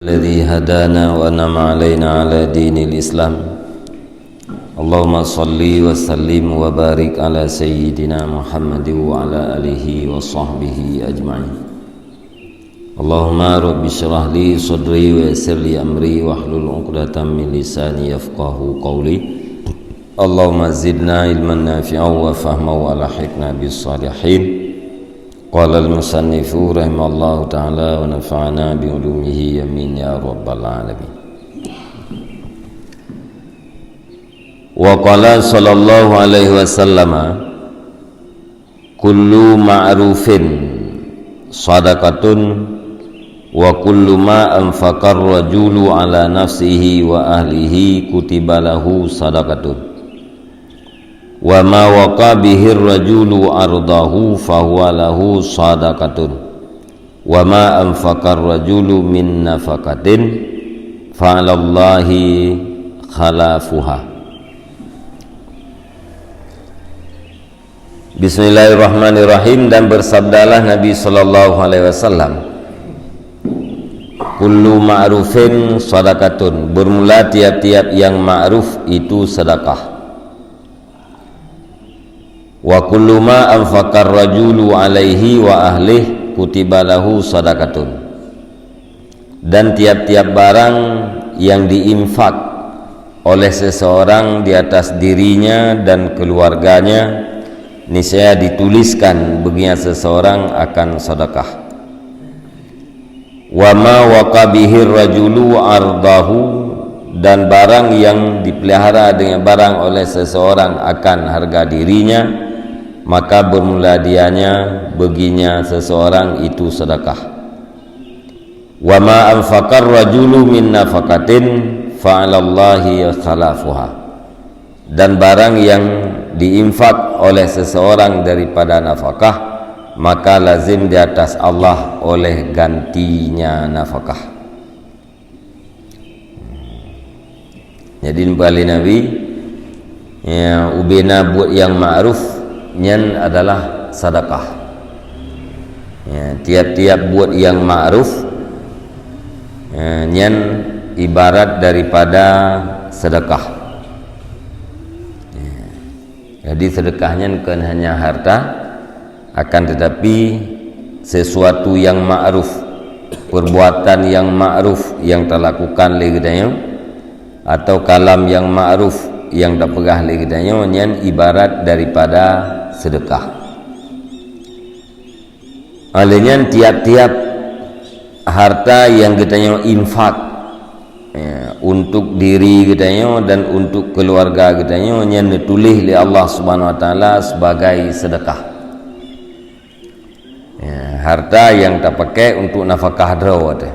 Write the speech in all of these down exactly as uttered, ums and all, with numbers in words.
الذي هدانا وأنعم علينا على دين الإسلام. اللهم صل وسلم وبارك على سيدنا محمد وعلى آله وصحبه أجمعين. اللهم رب اشرح لي صدري ويسر لي أمري واحلل عقدة من لساني يفقهوا قولي. اللهم زدنا علما نافعا وفهما وألحقنا بالصالحين. قال المصنف رحمه الله تعالى ونفعنا بعلومه آمين يا رب العالمين. وقال صلى الله عليه وسلم: كل معروف صدقة، وكل ما أنفق الرجل على نفسه وأهله كتب له صدقة. وما وقى به الرجل أرضه فهو له صدقة. وما أنفق الرجل من نفقة فعلى الله خلافها. Bismillahirrahmanirrahim. Dan bersabdalah Nabi sallallahu alaihi wasallam, "Kullu ma'rufin sadaqatun." Bermula tiap-tiap yang ma'ruf itu sedekah. "Wa kullu ma anfaqar rajulu alaihi wa ahlih kutiba lahu sadaqatun." Dan tiap-tiap barang yang diinfak oleh seseorang di atas dirinya dan keluarganya, niscaya dituliskan bagi seseorang akan sedekah. "Wa ma waqa bihir rajulu ardahu," dan barang yang dipelihara dengan barang oleh seseorang akan harga dirinya, maka bermula dianya, baginya seseorang itu sedekah. "Wa ma anfaqar rajulu min nafaqatin fa 'alallahi khalafuha." Dan barang yang diinfak oleh seseorang daripada nafakah, maka lazim di atas Allah oleh gantinya nafakah. Jadi, neupeugah lé Nabi, ya, ubena buet nyang ma'ruf nyan adalah sedekah. Ya, tiap-tiap buet nyang ma'ruf, ya, nyan ibarat daripada sedekah. Ya. Jadi, sedekah nyan kon hanya harta, akan tetapi sesuatu yang ma'ruf, perbuatan yang ma'ruf yang talakukan lé geutanyoe, atau kalam yang ma'ruf yang tapeugah lé geutanyoe, nyan ibarat daripada sedekah. Oleh nyan, tiap-tiap harta yang geutanyoe infak, ya, untuk diri geutanyoe dan untuk keluarga geutanyoe, nyan neutuléh lé Allah Subhanahu Wa Taala sebagai sedekah. Ya, harta yang tapakai untuk nafakah droe teuh.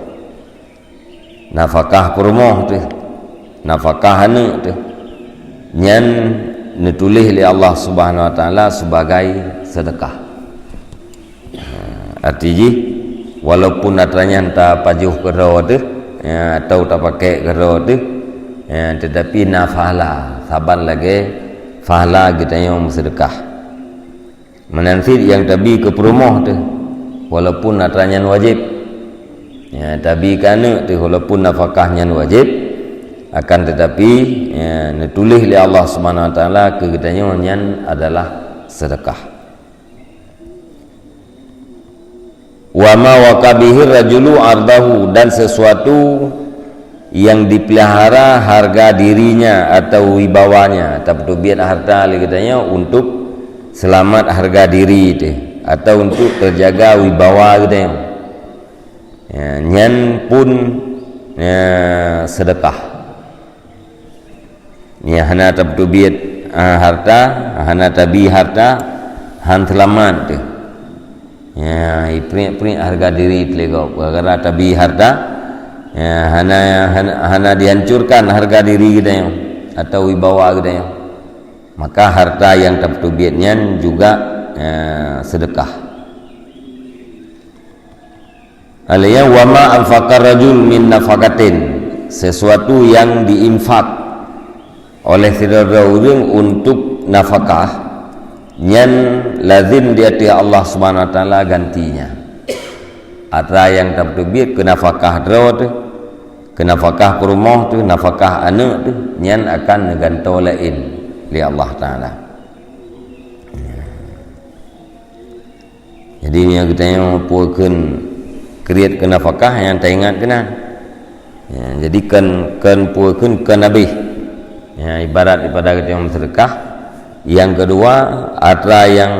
Nafakah peurumoh teuh, nafakah aneuk teuh, nyan neutuléh lé Allah Subhanahu Wa Taala sebagai sedekah. Arti jih, walaupun atra nyan tapajoh keudroe teuh, ya, atau tapakai keudroe teuh, ya, tetapi na pahala, saban lagée pahala geutanyoe meusedekah. Meunan cit nyang tabi keu peurumoh teuh, walaupun atra nyan wajéb. Ya, tabi keu aneuk teuh, walaupun nafakah nyan wajéb, akan tetapi, ya, neutuléh lé Allah Subhanahu Wa Taala keu geutanyoe nyan adalah sedekah. "Wa ma waqa bihir rajulu ardahu," dan sesuatu yang dipelihara harga dirinya atau wibawanya, tapeuteubiet harta lé geutanyoe untuk seulamat harga diri teuh, atau untuk teujaga wibawa geutanyoe. Ya, nyan pun, ya, sedekah. Nyang hana tapeuteubiet, ah, harta, hana tabi harta, han seulamat teuh. Ya, ipriek-priek harga diri teuh lé gob. Gara-gara tabi harta, ya, hana, hana, hana dihancurkan harga diri geutanyoe atau wibawa geutanyoe. Maka harta nyang tapeuteubiet nyan juga, ya, sedekah. Alaiya wa ma anfaqar rajul min nafaqatin, sesuatu yang diinfak oleh sidroe-droe ureuëng untuk nafakah, nyan lazim di ateueh Allah Subhanahu Wa Taala gantinya. Atra nyang tapeuteubiet keu nafakah droe teuh, Keu nafakah peurumoh teuh, nafakah aneuëk teuh, nyan akan neugantoe laén lé Allah Taala. Jadi, meunyoe geutanyoe peue kheun kriet keu nafakah, nyang taingat keunan. Ya, jadi kon, kon peue kheun kon habéh. Ya, ibarat daripada geutanyoe meuseudeukah. Nyang keudua, atra nyang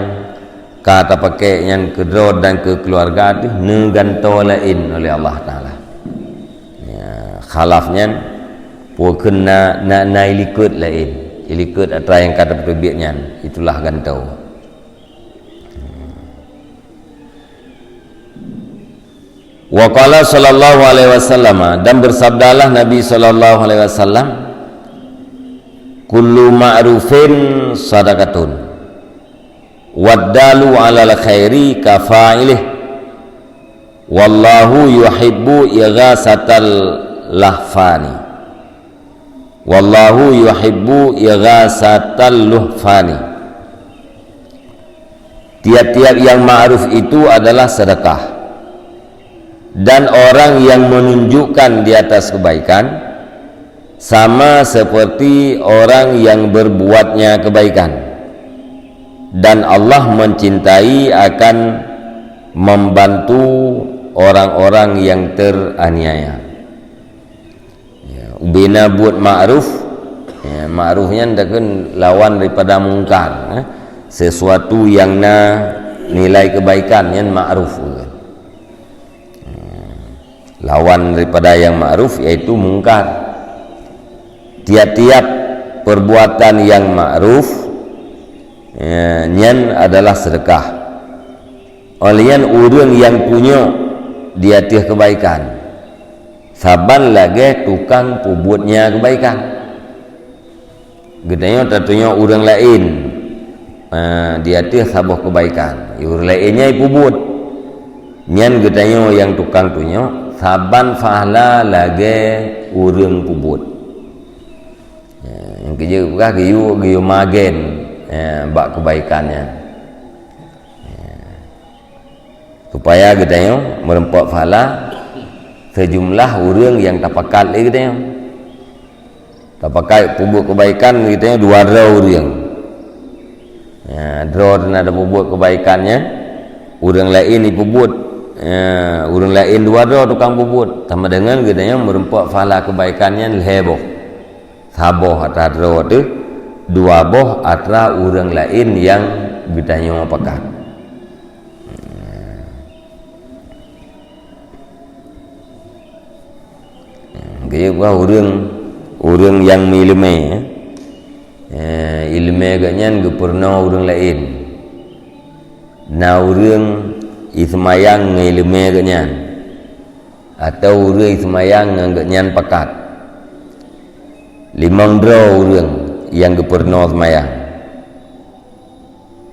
ka tapakék nyan keu droe dan keu keuluwarga teuh neugantoe laén oleh Allah Taala. Ya, khalaf nyan, peue kheun na, na, na ilikot laén. Ilikot atra nyang ka tapeuteubiet nyan, itulah gantoe. Wa qala sallallahu alaihi wasallam, dan bersabdalah Nabi sallallahu alaihi wasallam, "Kullu ma'rufin sadaqatun, waddalu 'alal khairi kafa'ilih, wallahu yuhibbu ighasatal lahfani." Wallahu yuhibbu ighasatal luhfani. Tiap-tiap yang ma'ruf itu adalah sedekah. Dan orang yang menunjukkan di atas kebaikan, sama seperti orang yang berbuatnya kebaikan. Dan Allah mencintai akan membantu orang-orang yang teraniaya. Ya, ubena buet ma'ruf. Ya, ma'ruf nyan takheun lawan daripada mungkar, eh. Sesuatu yang na nilai kebaikan nyan ma'ruf. Ya. Lawan daripada yang ma'ruf yaitu mungkar. Tiap-tiap perbuatan yang ma'ruf, ya, nyan adalah sedekah. Óh lheueh nyan ureuëng nyang tunyok di ateueh keubaikan, saban lagée tukang peubuet nya keubaikan. Geutanyoe tatunyok ureuëng laén, eh, di ateueh saboh keubaikan, ureuëng laén nyan jipeubuet. Nyan geutanyoe nyang tukang tunyok, saban pahala lagée ureuëng peubuet. Ya, nyang keujeuet peugah geuyue, geuyue magen, ya, bak keubaikan nyan. Ya. Supaya geutanyoe meureumpok pahala sejumlah ureuëng nyang tapakat lé geutanyoe. Tapakat peubuet keubaikan geutanyoe dua droe ureuëng. Ya, droe na tapeubuet keubaikan nyan, ureuëng laén jipeubuet, ya, ureuëng laén dua droe tukang peubuet. Sama deungon geutanyoe meureumpok pahala keubaikan nyan lhée boh. Saboh atra droe teuh, dua boh atra ureuëng laén nyang geutanyoe pakat. Geuyue bah ureuëng, ureuëng nyang meuiéleumé, eh, iéleumé geuhnyan geupeurunoe ureuëng laén. Na ureuëng jiseumayang ngon iéleumé geuhnyan. Atawa ureuëng seumayang ngon geuhnyan pakat. Limong droe ureuëng nyang geupeurunoe seumayang.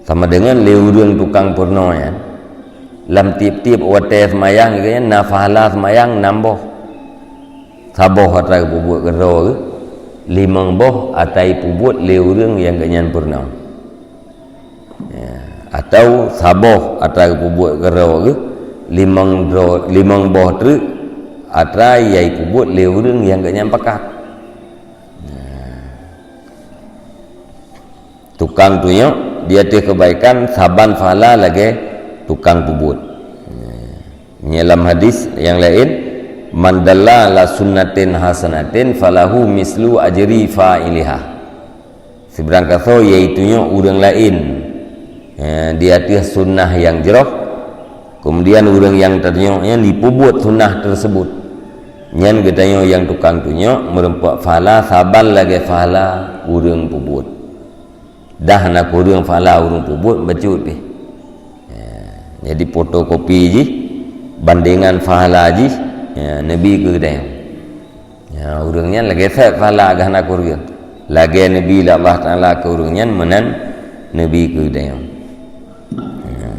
Sama deungon lé ureuëng tukang peurunoe nyan, lam tieb-tieb watée seumayang geuhnyan na pahala seumayang nam boh. Saboh atra geupeubuet keudroe geuh, limong boh atra jipeubuet lé ureuëng nyang geuhnyan peurunoe. Ya, atau saboh atra geupeubuet keudroe geuh, limong droe, limong boh treuk atra nyang jipeubuet lé ureuëng nyang geuhnyan pakat. Ya. Tukang tunyok di ateueh keubaikan saban pahala lagée tukang peubuet. Ya. Nyan lam hadis nyang laén, "Man dalla ala sunnatin hasanatin falahu mislu ajri fa'iliha." Sibarang kasoe nyang jitunyok ureuëng laén, eh, di ateueh sunnah nyang jroh, keumudian ureuëng nyang tatunyok nyan jipeubuet sunnah teuseubut, nyan geutanyoe nyang tukang tunyok meureumpok pahala saban lagée pahala ureuëng peubuet. Dah na kureueng pahala ureuëng peubuet, bacut pih. Ya, jadi fotokopi jih, bandengan pahala jih, ya, neubi keu geutanyoe. Ya, ureuëng nyan lagée that pahala geuh na kureueng. Lagée neubi lé Allah Taala keu ureuëng nyan meunan neubi keu geutanyoe. Ya.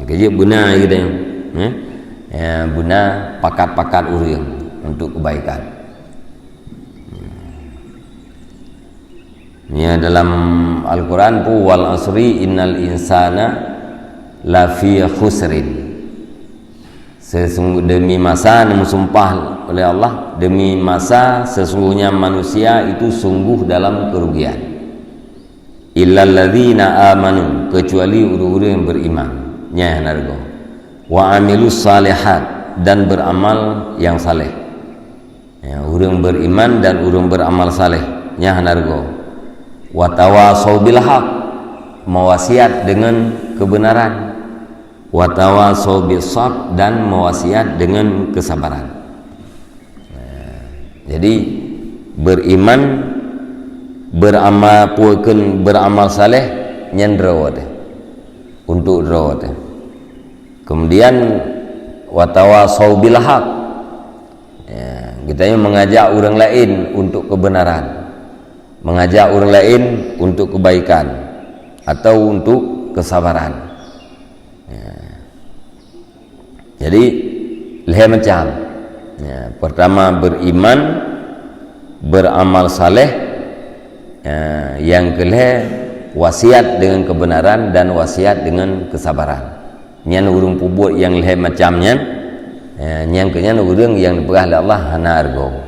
Keujeuet beuna geutanyoe, eh? Ya, beuna pakat-pakat ureuëng untuk keubaikan. Ya, dalam Al-Quran pun, "Wal asri innal insana lafi khusrin." Sesungguh, demi masa, neumeusumpah oleh Allah, demi masa sesungguhnya manusia itu sungguh dalam kerugian. Illalladzina amanu, kecuali ureuëng-ureuëng yang beriman, nyan hana rugoe. Wa amilus salihat, dan beramal yang saleh. Ya, ureuëng beriman dan ureuëng beramal saleh, nyan hana rugoe. Wa tawasau bil haq, mewasiat dengan kebenaran. Wa tawasau bis sabr, dan mewasiat dengan kesabaran. Nah, jadi beriman, beramal, pue kheun beramal saleh, nyan droe teuh. Untuk droe teuh. Kemudian, wa tawasau bil haq. Ya, kita ni mengajak orang lain untuk kebenaran, mengajak orang lain untuk kebaikan atau untuk kesabaran. Ya. Jadi, lhée macam. Ya, pertama beriman, beramal saleh, ya, yang kelhée wasiat dengan kebenaran dan wasiat dengan kesabaran. Nyan ureuëng peubuet nyang lhée macam nyan, ya, nyang keu nyan ureuëng nyang dipeugah lé Allah hana rugoe.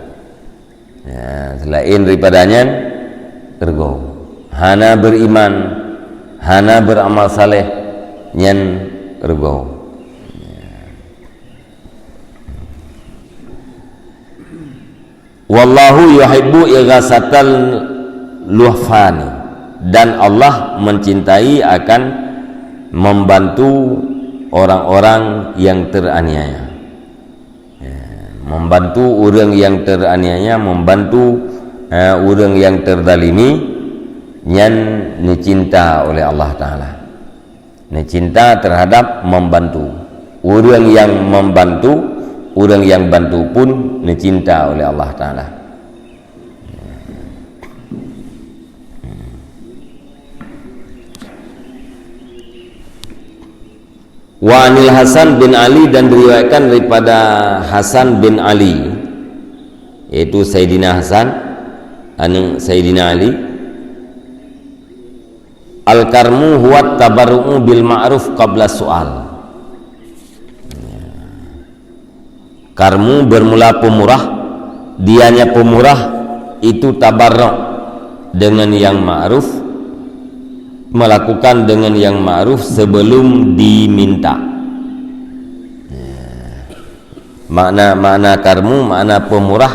Ya, selain daripada nyan, rugoe. Hana beriman, hana beramal saleh, nyan rugoe. Wallahu yuhibbu ighasatal luhfani, dan Allah mencintai akan membantu orang-orang yang teraniaya. Ya, membantu ureuëng yang teraniaya, membantu, eh, ureuëng yang terzalimi, nyan neucinta oleh Allah Taala. Neucinta terhadap membantu. Ureuëng yang membantu, ureuëng yang bantu pun neucinta oleh Allah Taala. Wa anil Hasan bin Ali, dan diriwayatkan daripada Hasan bin Ali, yaitu Saidina Hasan, aneuk Saidina Ali, al-karmu huwa tabarru'u bil ma'ruf qabla su'al. Karmu bermula pemurah, dianya pemurah itu tabarruk dengan yang ma'ruf, melakukan dengan yang ma'ruf sebelum diminta. Makna, makna karmu, makna pemurah,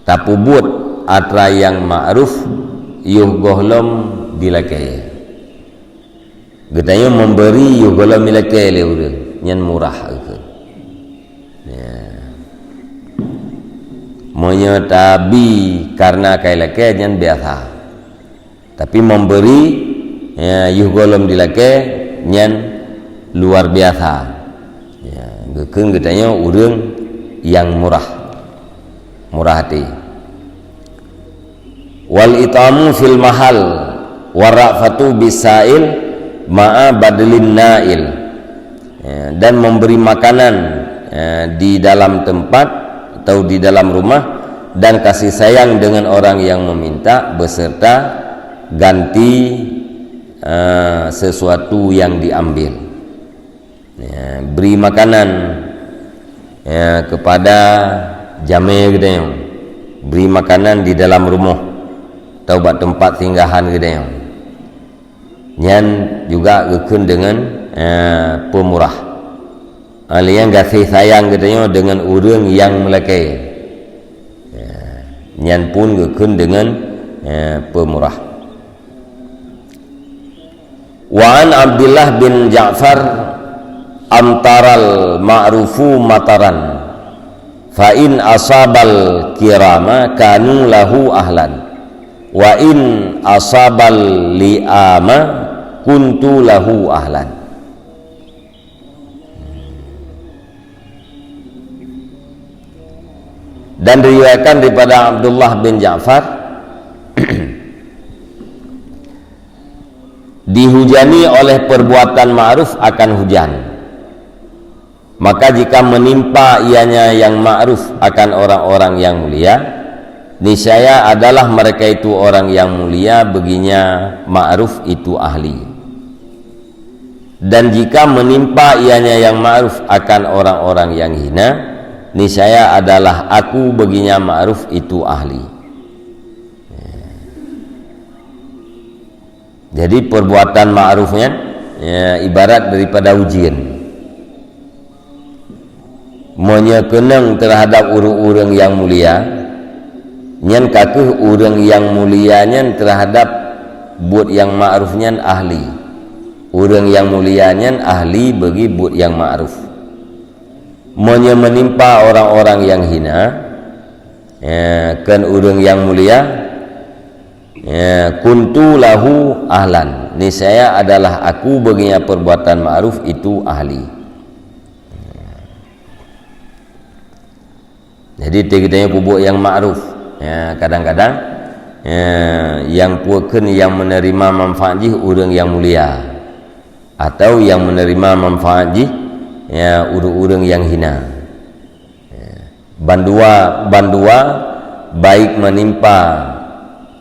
tapeubuet atra nyang ma'ruf yoh gohlom dilakée. Geutanyoe memberi yoh gohlom dilakée lé ureuëng, nyan murah kheun. Ya. Meunyoe tabi karena ka ilakée, nyan biasa. Tapi memberi, ya, yoh gohlom dilakée, nyan luar biasa. Ya, geukheun geutanyoe ureuëng nyang murah. Murah até. Wal it'amu fil mahal, warafatu bisail, ma'a badlin nail. Ya, dan memberi makanan, ya, di dalam tempat atau di dalam rumah, dan kasih sayang dengan orang yang meminta beserta ganti, eh, sesuatu yang diambil. Ya, beri makanan, ya, kepada jamé geutanyoe. Beri makanan di dalam rumoh atau bak tempat singgahan geutanyoe. Nyan juga geukheun deungon, eh, peumurah. Alèh nyan gaséh sayang geutanyoe deungon ureuëng nyang meulakée. Ya, nyan pun geukheun deungon, eh, peumurah. Wa an Abdillah bin Ja'far, amtaral ma'rufu mataran, fa in asabal kirama kanu lahu ahlan, wa in asabal li'ama kuntu lahu ahlan. Dan diriwayatkan daripada Abdullah bin Ja'far, dihujani oleh perbuatan ma'ruf akan hujan. Maka jika menimpa ianya yang ma'ruf akan orang-orang yang mulia, niscaya adalah mereka itu orang yang mulia, baginya ma'ruf itu ahli. Dan jika menimpa ianya yang ma'ruf akan orang-orang yang hina, niscaya adalah aku baginya ma'ruf itu ahli. Jadi, perbuatan ma'ruf nyan, ya, ibarat daripada ujian. Meunyoe keunong terhadap ureuëng-ureuëng nyang mulia, nyan ka kheueh ureuëng nyang mulia nyan terhadap buet nyang ma'ruf nyan ahli. Ureuëng nyang mulia nyan ahli bagi buet nyang ma'ruf. Meunyoe meunimpa orang-orang nyang hina, ya, kon ureuëng nyang mulia, ya, kuntu lahu ahlan, niscaya adalah aku baginya perbuatan ma'ruf itu ahli. Jadi, teuh geutanyoe peubuet nyang ma'ruf. Ya, kadang-kadang, ya, nyang peue kheun nyang menerima manfaat jih ureuëng nyang mulia, atau nyang menerima manfaat jih, ya, ureuëng-ureuëng nyang hina. Ya. Bandua, bandua, baik menimpa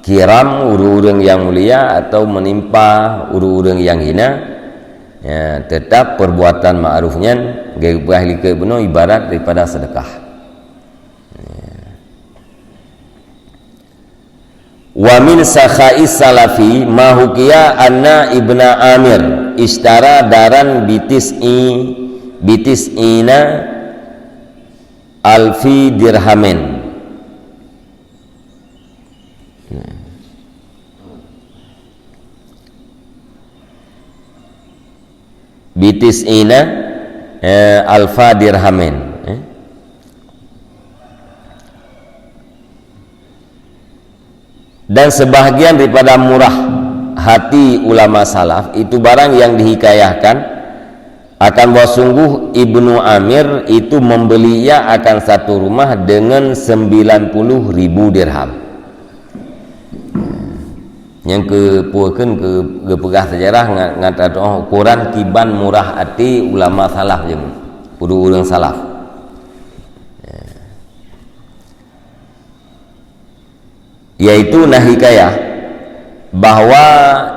kiram ureuëng-ureuëng nyang mulia atau menimpa ureuëng-ureuëng nyang hina, ya, tetap perbuatan ma'ruf nyan geupeugah likot bunoe ibarat daripada sedekah. Ya. Wa min sakha'is salafi ma hukiya anna ibna Amir ishtara daran bitis'i, bitis'ina alfi dirhamin. Bitis'ina, eh, alfa dirhamin, eh. Dan sebahagian daripada murah hati ulama salaf itu barang yang dihikayahkan akan bahwa sungguh Ibnu Amir itu membeli ia akan satu rumah dengan sembilan puluh ribu dirham. Nyang keu peue kheun keu geupeugah sejarah ngat, ngat atoh ukuran kiban murah até ulama salaf jameun, ureuëng-ureuëng salaf. Yaitu na hikayah bahwa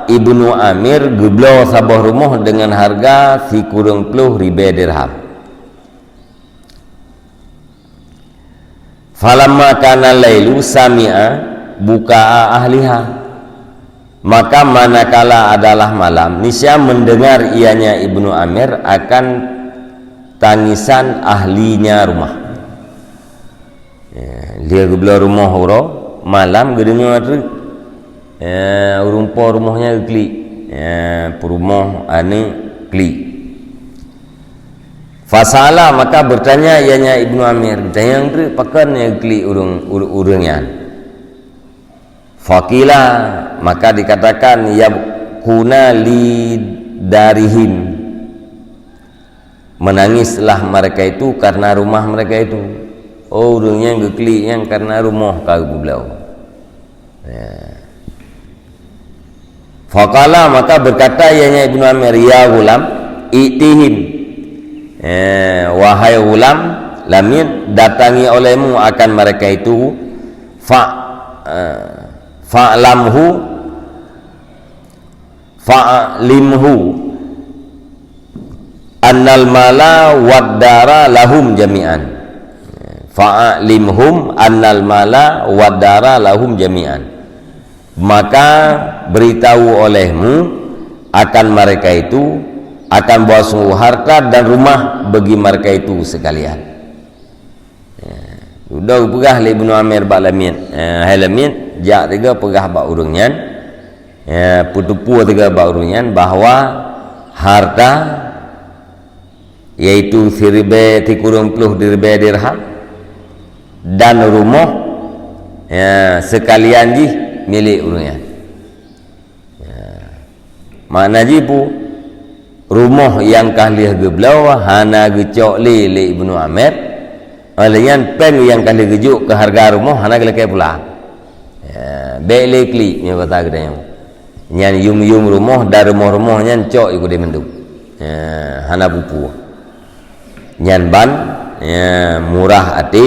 Ibnu Amir geubloe saboh rumoh dengan harga sikureueng ploh ribée dirham. Falamma kana lailu sami'a buka'a ahliha. Maka manakala adalah malam, niscaya mendengar ianya Ibnu Amir akan tangisan ahlinya rumah. Ya, dia geubloe rumoh uroe, malam geudeungoe treuk. Ya, ureuëng po rumoh nyan geuklik. Ya, peurumoh aneuëk klik. Fasala, maka bertanya ianya Ibnu Amir, "Tanyong treuk pakon nyang geuklik ureuëng, ureuëng, ureuëng nyan?" Faqila, maka dikatakan, "Yabkuna li darihim." Menangislah mereka itu karena rumah mereka itu. Oh, ureuëng nyang geuklik nyan karena rumoh ka geubloe. Ya. Faqala, maka berkata ianya Ibnu Amir, "Ya ghulam, i'tihim." Eh, wahai ghulam, lamiet, datangi olehmu akan mereka itu, fa, eh, fa'lamhu, fa'limhu annal mala wad dara lahum jami'an. Fa'limhum annal mala wad dara lahum jami'an. Maka beritahu olehmu akan mereka itu, akan bahwa sungguh harta dan rumah bagi mereka itu sekalian. Ya. Udah peugah lé Ibnu Amir bak lamiet. Ya, hai lamiet, jak tiga peugah bak ureuëng nyan. Ya, peuteupeue tiga bak ureuëng nyan bahwa harta, yaitu siribée sikureueng ploh ribée dirham, dan rumoh, ya, sekalian jih milék ureuëng nyan. Ya. Makna jih peue? Rumoh nyang ka lheueh geubloe hana geucok lé, lé Ibnu Amir. Oleh nyan, péng nyang ka lheueh geujok keu hareuga rumoh hana geulakée pulang. Ya, bék lé klik nyoe kata geutanyoe. Nyan yum-yum rumoh dan rumoh-rumoh nyan cok i keudéh mandum. Ya, hana peue-peue. Nyan ban, ya, murah até,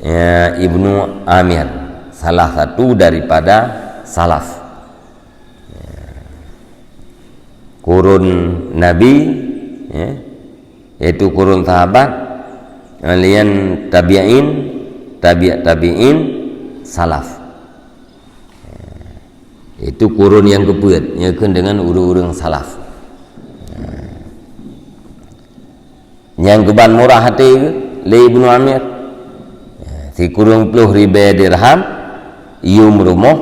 ya, Ibnu Amir, salah satu daripada salaf. Kurun Nabi, ya, yaitu kurun sahabat, kemudian tabi'in, tabi' tabi'in, salaf. Itu kurun nyang keupeuet, nyoe kheun deungon ureuëng-ureuëng salaf. Nyang keuban murah até lé Ibnu Amir, sikureueng ploh ribée dirham, yum rumoh,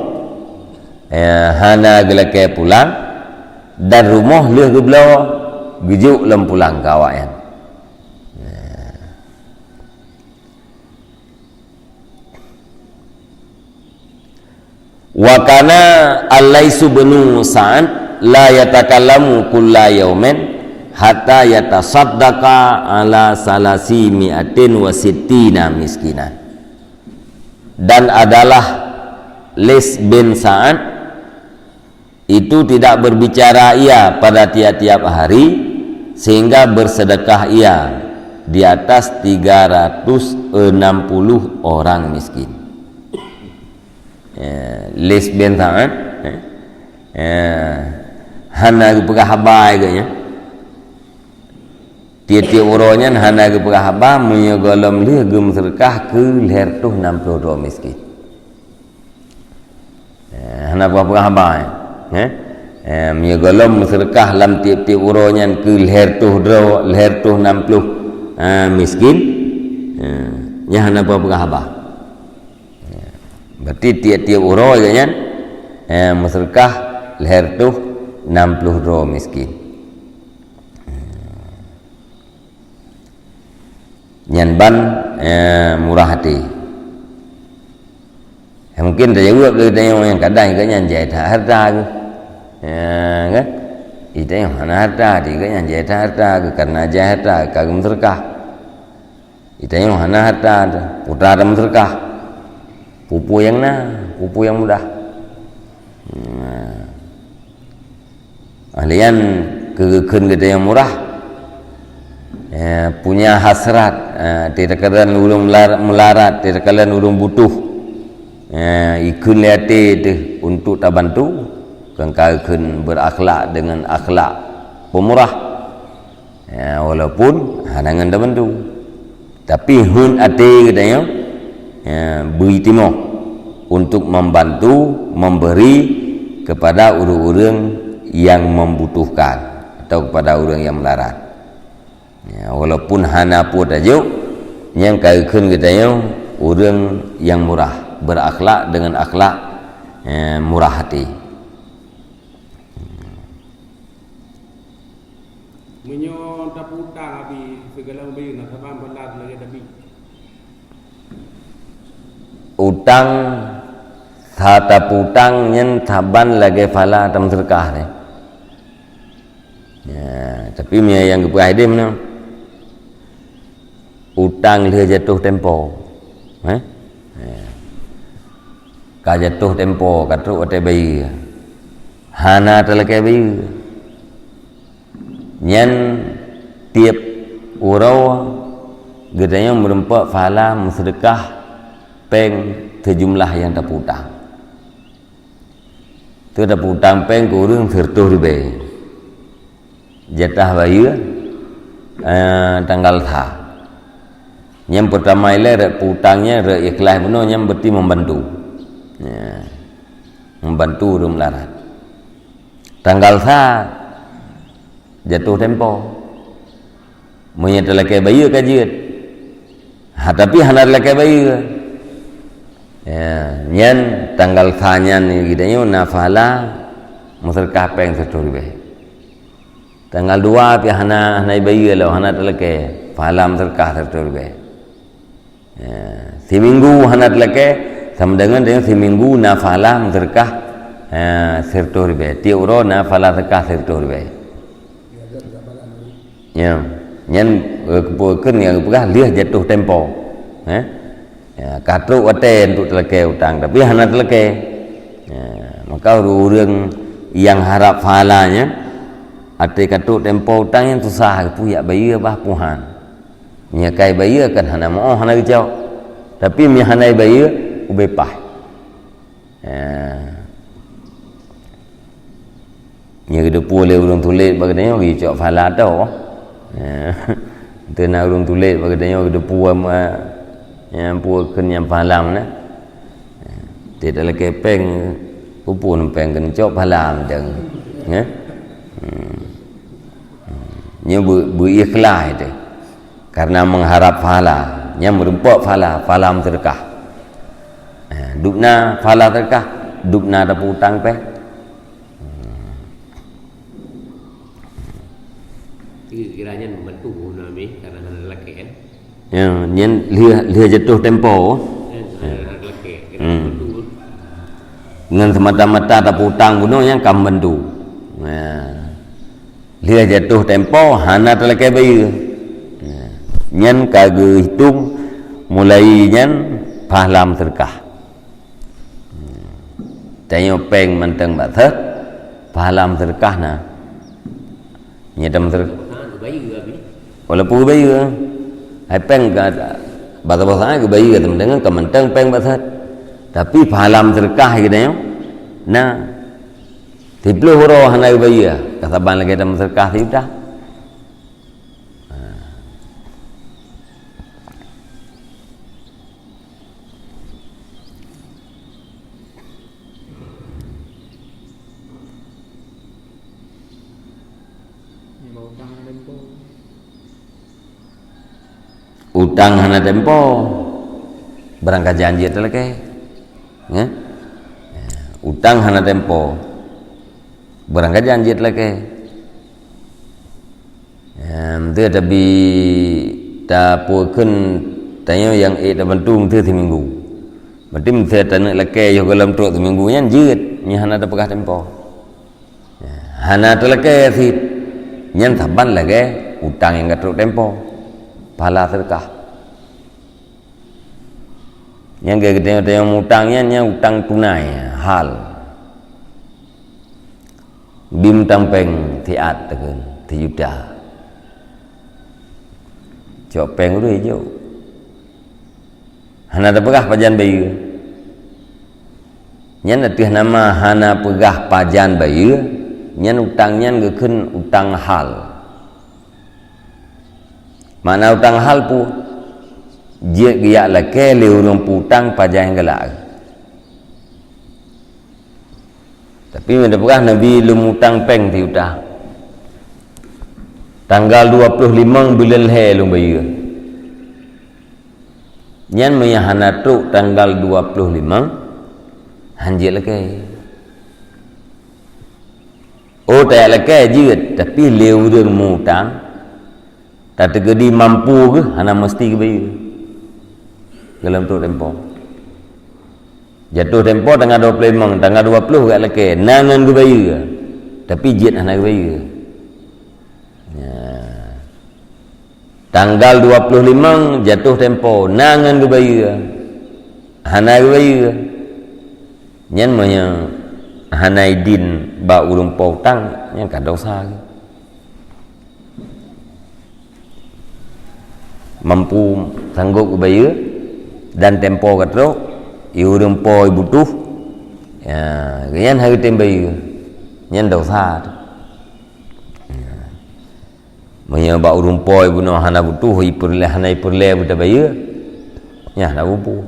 eh, hana geulakée pulang, dan rumoh lheueh geubloe geujok lom pulang keu awaknyan. Wa kana Al-Laitsu bin Sa'ad la yatakallamu kulla yaumin hatta yatasaddaqa ala salasi mi'atin wa sittina miskinan. Dan adalah Laits bin Sa'ad itu tidak berbicara ia pada tiap-tiap hari, sehingga bersedekah ia di atas tiga ratus enam puluh orang miskin. Eh, Laits bin Sa'ad, eh, eh, hana geupeugah haba geuh nyan. Tiep-tiep uroe nyan hana geupeugah haba, meunyoe gohlom lheueh geumeuseudeukah keu lhèe reutôh nam ploh droe miskin. Eh, hana peugah-peugah haba, eh. Eh, meunyoe gohlom meuseudeukah lam tiep-tiep uroe nyan keu lhèe reutôh droe, lhèe reutôh nam ploh, eh, miskin, eh, nyan hana peugah-peugah haba. Eh, berarti tiep-tiep uroe nyan, eh, meuseudeukah lhèe reutôh nam ploh droe miskin. Nyan ban, eh, murah até. Eh, mungkin tajaweueb lé geutanyoe, nyang kadang geuh nyan jai that hareuta geuh. Ya, kan? Geutanyoe hana hareuta, di geuh nyan jai that hareuta geuh, karena jai hareuta ka geumeuseudeukah. Geutanyoe hana hareuta, putra tameuseudeukah. Peue-peue nyang na, peue-peue nyang mudah. Nah. Ahli nyan keu geukheun geutanyoe murah, eh, punya hasrat, eh, teukalon ureuëng melar-, meularat, teukalon ureuëng butuh, eh, ikheun lé até teuh untuk tabantu, keu ka geukheun berakhlak deungon akhlak peumurah. Ya, walaupun hana ngon tabantu. Tapi hon até geutanyoe, ya, bri timoh untuk membantu, memberi kepada ureuëng-ureuëng yang membutuhkan atau kepada ureuëng yang melarat. Ya, walaupun hana peue tajok, nyang ka geukheun geutanyoe ureuëng yang murah, berakhlak dengan akhlak, ya, murah hati. Meunyoe tapeu utang Abi, sigohlom bayeue na saban phala lagée Nabi. Utang, sa tapeu utang nyan saban lagée phala tameuseudeukah teuh. Ya, tapi meunyoe nyang geupeugah idéh meunan. Utang lheueh jatuh tempo. Eh? Ya. Ka jatuh tempo, ka trok watée bayeue. Hana talakée bayeue. Nyan tieb uroe geutanyoe meureumpok phala meuseudeukah péng seujumlah nyang tapeu utang. Teuh tapeu utang péng keu ureuëng sireutôh ribée. Jatah bayeue, eh, tanggal sa. Nyang peurtama ilée rot peu-utang nyan rot ikhlaih bunoe nyan berarti membantu. Ya. Membantu ureuëng meularat. Tanggal sa jatuh tempo. Meunyoe talakée bayeue ka jeuet. Ha, tapi hana talakée bayeue. Ya, nyan tanggal sa nyan geutanyoe na phala meuseudeukah péng sireutôh ribée. Tanggal dua pih hana, hana bayeue lom, hana talakée, phala meuseudeukah sireutôh ribée. Ya, siminggu hana talakée, sama deungon, deungon siminggu na phala meuseudeukah, ya, sireutôh ribée. Tieb uroe na phala seudeukah sireutôh ribée. Ya, nyan, eh, keupeue kheun nyang geupeugah lheueh jatuh tempo. Eh? Ya, ka trok watée untuk talakée utang, tapi hana talakée. Ya, maka ureuëng-ureuëng nyang harab phala nyan, até ka trok tempo utang nyan susah, peue jak bayeue bah puhan. Meunyoe kai bayeue kan hana meuoh, hana geucok. Tapi meunyoe hana bayeue, ubé paih. Ya. Nyang geudeupue lé ureuëng tulék bak geutanyoe geucok pahala toh. Ya. Teuna ureuëng tulék bak geutanyoe geudeupue ma, nyang pue kheun nyang pahala na. Teutalakée péng, peue pun péng keuneuk cok pahala mantong. Ya. Hmm. Nyoe beu, beu ikhlas teuh. Karena mengharap pahala, nyan meurumpok pahala, pahala meuseudeukah. Eh, dubna pahala seudeukah, dubna tapeu utang péng. Kira-kira nyan membantu guna mi karena hana lakée kan? Ya, nyan lheueh, lheueh jatuh tempo. Kan hana lakée, kan Hmm. membantu. Ngon semata-mata tapeu utang bunoe nyan ka membantu. Ya. Lheueh jatuh tempo hana talakée bayeue. Ya. Nyan ka geuhitong mulai nyan pahala meuseudeukah. Tanyoe péng mantong bak seuet, pahala meuseudeukah na. Nyan meuseudeukah. Walaupun geubayeue, hai péng ka bak saboh saát geubayeue, teuma deungon ka mantong péng bak seuet. Tapi pahala meuseudeukah geutanyoe na. Siplôh uroe hana geubayeue, ka saban lagée tameuseudeukah sijuta. Utang hana tempo, barang ka jan jeuet talakée. Nggih? Utang hana tempo, barang ka jan jeuet talakée. Em, teu tabi tapue kheun tanyoe nyang ék tabantu meuseu siminggu. Berarti meuseu taneuk lakée yoh gohlom trok siminggu nyan jeuet, nyan hana tapeugah tempo. Hana talakée cit, nyan saban lagée utang nyang ka trok tempo. Pahala seudeukah. Nyang geutanyoe-tanyoe mutang nyan, nyan utang tunai, hal. Bim utang péng siat takheun, sijuta. Cok péng ureuëng jok. Hana tapeugah pajan bayeue. Nyan ateueh nama hana peugah pajan bayeue, nyan utang nyan geukheun utang hal. Makna utang hal peue? Jeuet geujak lakée lé ureuëng peutang pajan nyang galak. Tapi meunyoe peugah Nabi lôn mutang péng sijuta. Tanggal dua puluh lima buleuen lhée lôn bayeue. Nyan meunyoe hana trok tanggal dua puluh lima, hanjeuet lakée. Oh, tajak lakée jeuet, tapi lé ureuëng mutang, tateukeudi mampu geuh hana meusti geubayeue. Gohlom trok tempo. Jatuh tempo tanggal dua puluh lima, tanggal dua puluh jak lakée, na ngon geubayeue. Tapi jeuet hana geubayeue. Ya. Tanggal dua puluh lima jatuh tempo, na ngon geubayeue. Hana geubayeue. Nyan meunyoe hana idin bak ureuëng po utang, nyan ka dosa. Mampu sanggob geubayeue dan tempo ka trok, i ureuëng po i butuh, ya, nyan hareutem bayeue. Nyan dosa. Ya. Meunyoe bak ureuëng po bunoe hana butuh, ipeureulée, hana ipeureulée beutabayeue, nyan hana bubu.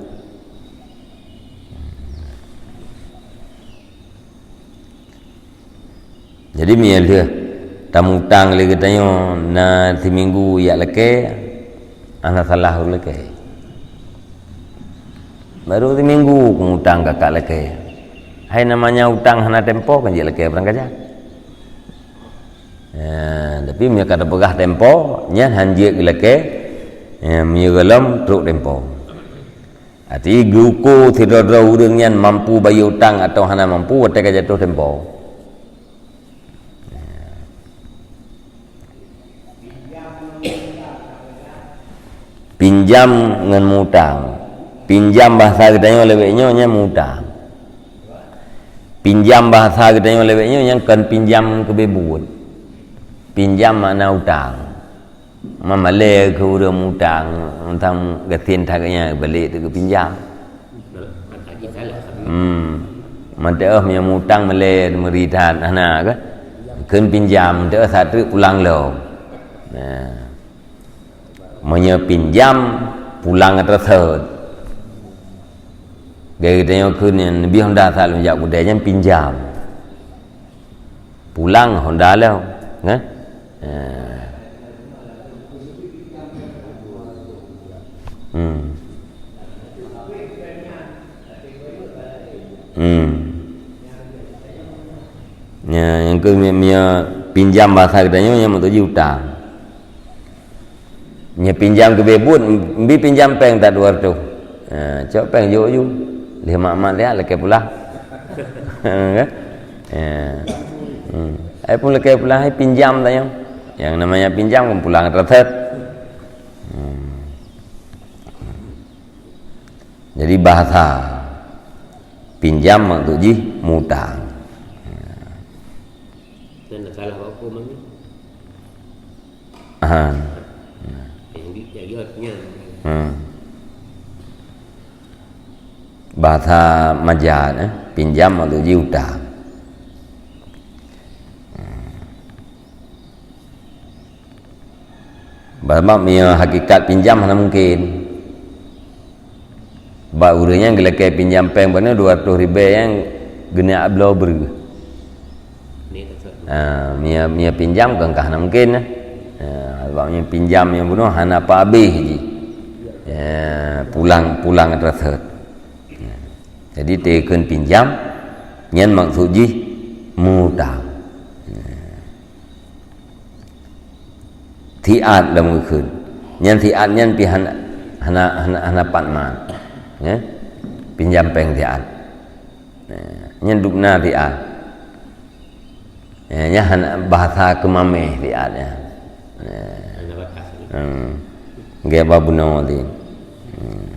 Jadi meunyoe lheueh tamutang lé geutanyoe na siminggu jak lakée, hana salah ulakée. Baru siminggu kumutang kakak lakée. Hai namanya utang hana tempo kan jeuet lakée barang kajan. Ya, tapi meunyoe ka tapeugah tempo, nyan hanjeuet geulakée, ya, meunyoe gohlom trok tempo. Arti geuko sidroe-droe ureuëng nyan mampu bayeue utang atau hana mampu watée ka jatuh tempo. Pinjam ngon mutang. Pinjam bahasa geutanyoe lawét nyoe nyan mutang. Pinjam bahasa geutanyoe lawét nyoe nyan kon pinjam keubeubuet. Pinjam makna utang. Mamalée keu ureuëng mutang, mantong gasien that geuh nyan balek teuh geupinjam. Hmm. Manteuoh meunyoe mutang malée meuri that hana kah? Kheun pinjam, teuh sateuk pulang lom. Nah. Meunyoe pinjam, pulang atra sot. Gaya geutanyoe kheun nyan, neubi honda sa lôn jak keudè nyan pinjam. Pulang honda lom, kan? Nah. Hmm. Hmm. Nya, nyang keu mi-, mia pinjam bahasa geutanyoe nyang meutuju utang. Nya pinjam keu beuet, mbi pinjam péng that dua ratus. Ha, cok péng jok ju. Lheuh mat-mat lihat lakée pulang. Kan? Ya. Hmm. Ai pun lakée pulang, ai pinjam tanyoe. Yang namanya pinjam kan pulang atra sot. Hmm. Jadi bahasa pinjam maksud jih mutang. Dan salah apa mana? Ha. Yang di, yang di artinya. Hmm. Bahasa maja, eh, pinjam maksud jih utang. Sabab meunyoe hakikat pinjam hana mungken. Bak ureuëng nyang geulakée pinjam péng bak nyoe dua ratus ribée nyang geuneuk bloe breueh. Ha, meunyoe, meunyoe pinjam kan ka hana mungken, eh. Ha, sabab meunyoe pinjam nyang bunoe hana peuhabéh jih. Ya, pulang, pulang atra sot. Ya. Jadi teukheun pinjam, nyan maksud jih mutang. Ya. Siat lam geukheun. Nyan siat nyan pih hana, hana, hana, hana pat mat. Ya. Pinjam péng siat. Ya. Nyan dubna siat. Ya, nyan hana bahasa keumameh siat nyan. Ya. Hmm. Gaya babunoe tadi. Hmm.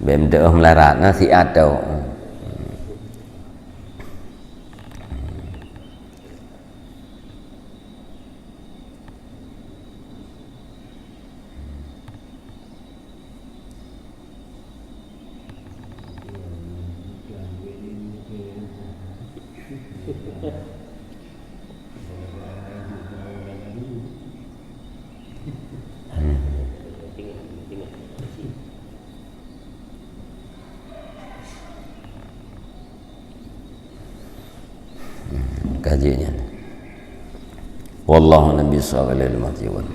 Bèk meudeuh meularat na siat tau. Kaji nyan. Wallahu nabi sallallahu alaihi wasallam.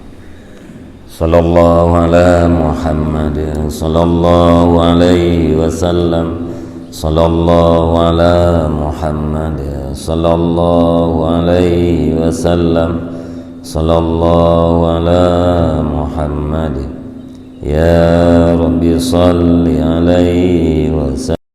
Sallallahu ala Muhammad sallallahu alaihi wasallam. Sallallahu ala Muhammad sallallahu alaihi wasallam. Sallallahu ala Muhammad. Ya Rabbi salli alaihi wa